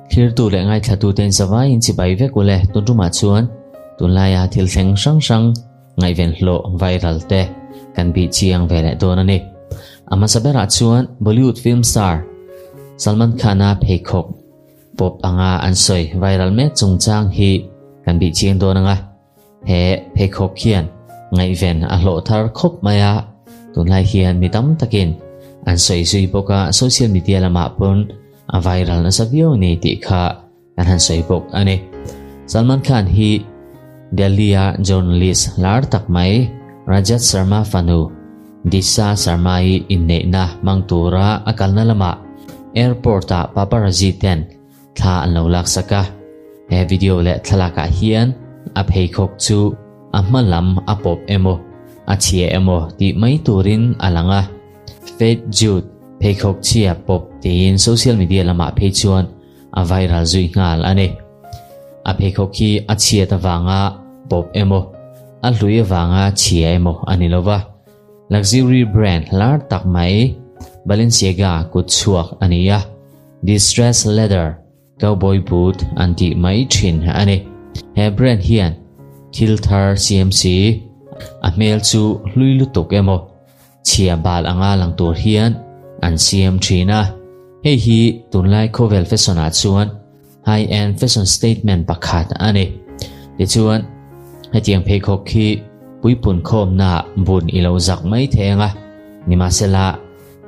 Thirtu leh ngaithlatuten zavaiin chibai vek ule tun tumah chuan tunlaia thil thleng hrang hrang ngaihven hlawh viral te kan bih chiang ve leh dawn a ni. A hmasa berah chuan Bollywood film star Salman Khan-a pheikhawk pawp anga an sawi viral mek chungchang hi kan bih chiang dawn ang a. He pheikhawk hian ngaihven a hlawh thar khawp mai a, tunlai hian mi tam takin an sawi zui bawk a, social media lamah pawn a viral nasa viau a ni tih kha kan han sawi bawk a ni. Salman Khan hi Delhi-a journalist lar tak mai Rajat Sharma fanu Disha Sharma-i inneihna hmang tura a kalna lamah airport-ah paparazzi ten thla an lo laksak a. He video leh thlalakah hian a pheikhawk chu a hma lam a pawp emaw a chhia emaw tih mai turin a lang a. Fate Jude pheikhawk chhia pawp tiin social media lamah phei chuan a viral zui nghal a ni. A pheikhawk hi a chhiat avanga pawp emaw a hlui avanga chhia emaw a ni lova. Luxury brand lar tak mai Balenciaga kut chhuak a ni a. Distressed leather cowboy boot an tih mai thin a ni. He brand hian thil thar siam si, a hmel chu hlui lutuk emaw chhia bal anga lang tur hian an siam thin a. Hei hi tunlai khawvel fashion ah chuan high end fashion statement pakhat a ni. Tichuan, hetiang pheikhawk khi puipun khawmna bun i lo zak mai thei ang a, nimahsela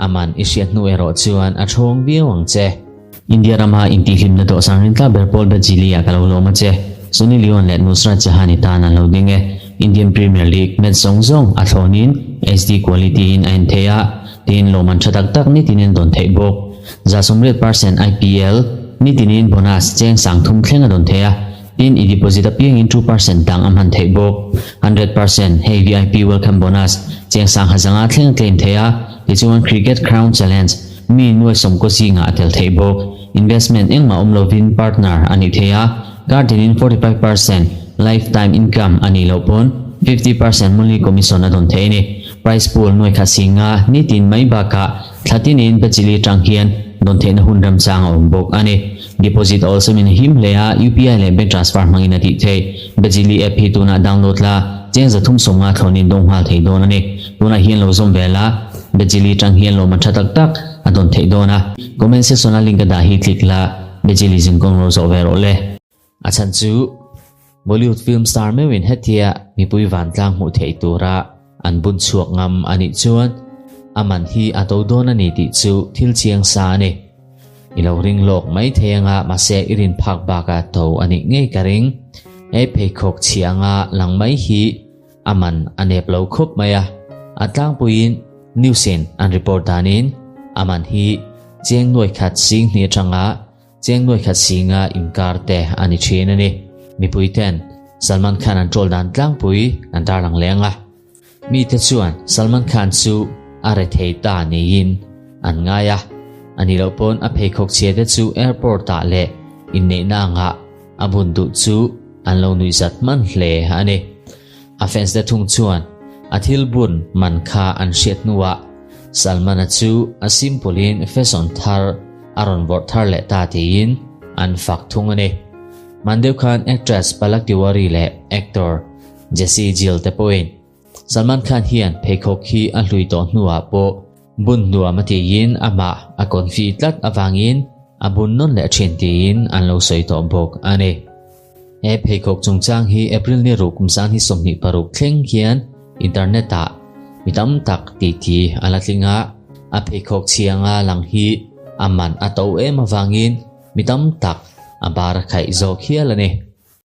Aman i hriat hnu erawh chuan a thawng viau ang che. India rama intihhlimna dawhsan rin tla ber pawl Bajili ah ka lo lawm a che. Sunny Leone leh Nusrat Jahan i tan an lo ding e. Indian Premier League match zawng zawng a thlawnin HD quality in a en thei a, tin lawmman tha tak tak nitinin dawn theih bawk. 80% IPL nitinin bonus cheng 3000 thleng a dawn thei a, tin i deposit apiangin 2% dang a hman theih bawk. 100% hei VIP welcome bonus cheng 10,500 thleng a claim thei a, tichuan Cricket Crown Challenge mi nuai sawmkaw zingah a tel theih bawk. Investment engmah awm lovin partner a nih thei a, kar tinin 45% lifetime income a nih loh pawn 50% monthly commission a dawn thei a ni. Prize pool nuai khat singa nitin mai bakah thla tinin Bajili tang hian dawn theihna hun remchang a awm bawk a ni. Deposit awlsam in a him hle a, UPI leh bank transfer hmangin a tih theih. Bajili app hi tunah download la, cheng 350 thlawnin dawng nghal thei dawn a ni. Tunah hian lo zawm ve la, Bajili tang hian lawmman tha tak tak a dawn theih dawn a. Comment section a link a dah hi click la, Bajili zinkawng lo zawh ve rawh le. A chhan chu Bollywood film star meuhin hetia mipui vantlang hmuh theih tura an bun chhuak ngam a nih chuan a man hi a to dawn a ni tih chu thil chiang sa a ni. I lo ring lawk mai thei anga mahse i rin phak baka to a nih ngei ka ring. He pheikhawk chhia anga lang mai hi a man a nep lo khawp mai a. A tlangpuiin news in an report danin a man hi cheng nuai khat sing hnih atanga Cheng nuai khat singa inkar te a ni thin a ni. Mipui ten Salman Khan an troll dan tlangpui an tarlang leng a. Mite chuan Salman Khan chu a rethei ta niin an ngai a. A nih loh pawn a pheikhawk chhia te chu airport ah leh inneihna angah a bun duh chu an lo nuihzat hman hle a ni. A fans te thung chuan a thil bun man kha an hriat hnuah Salman-a chu a simple in fashion thar a rawn vawrh thar leh ta tiin an fak thung a ni. Mandeu khan actress Palak Tiwari leh actor Jesse Gill te pawhin Salman Khan hian pheikhawk hi a hlui tawh hnuah pawh bun nuam a tiin amah a confi tlat avangin a bun nawn leh thin tiin an lo sawi tawh bawk a ni. He pheikhawk chungchang hi April ni ruk kum 2026 thleng hian internet ah mi tam tak titi a la tling a, a pheikhawk chhianga lang hi a man a to em avangin mi tam tak a bar a khaih zawk hial a ni.